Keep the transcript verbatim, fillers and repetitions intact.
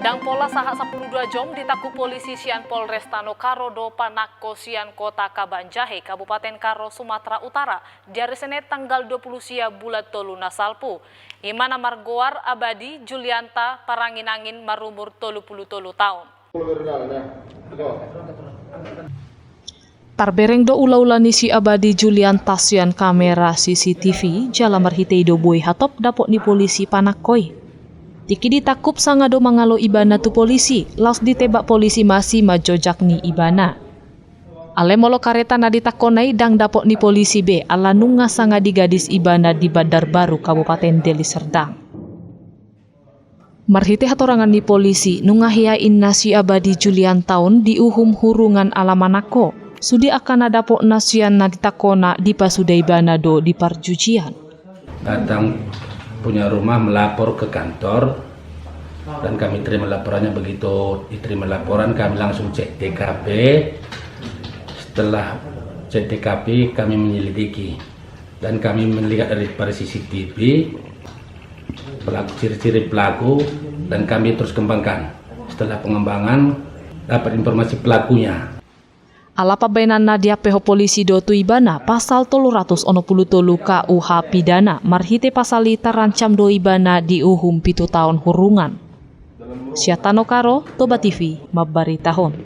Dang pola sahat sampulu dua jom ditangkup polisi sian Polres Tanokaro do panangko sian kota Kabanjahe, Kabupaten Karo, Sumatera Utara, di ari Senin tanggal dua puluh sia bulan tolu na salpu. Ima na margoar Abadi Julianta Parangin-angin marumur tolu pulu tolu taon. Tarbereng do ulaula ni si Abadi Julianta sian kamera C C T V, jala marhite i do boi hatop dapot ni polisi panangko i. Tingki ditangkup sanga do mangalo ibana tu polisi, laos ditebak polisi ma si manjojak ni ibana. Alai molo kareta na ditangkona i dang dapot ni polisi be, ala nunga sanga digadis ibana di Bandarbaru, Kabupaten Deli Serdang. Marhite hatorangan ni polisi, nunga hea inna si Abadi Julianta on diuhum hurungan ala manangko. Sude angka na dapotna sian na ditangkona dipasuda ibana do di parjujian. Datang punya rumah melapor ke kantor, dan kami terima laporannya. Begitu diterima laporan, kami langsung cek T K P. Setelah cek T K P, kami menyelidiki. Dan kami melihat dari pada C C T V, pelaku, ciri-ciri pelaku, dan kami terus kembangkan. Setelah pengembangan, dapat informasi pelakunya. Ala pambaenanna, diampehon polisi do tu ibana pasal tolu ratus onom pulu tolu K U H pidana, marhite pasal i tarancam do ibana diuhum pitu taon hurungan. Sian Tanokaro, Toba T V mambaritahon.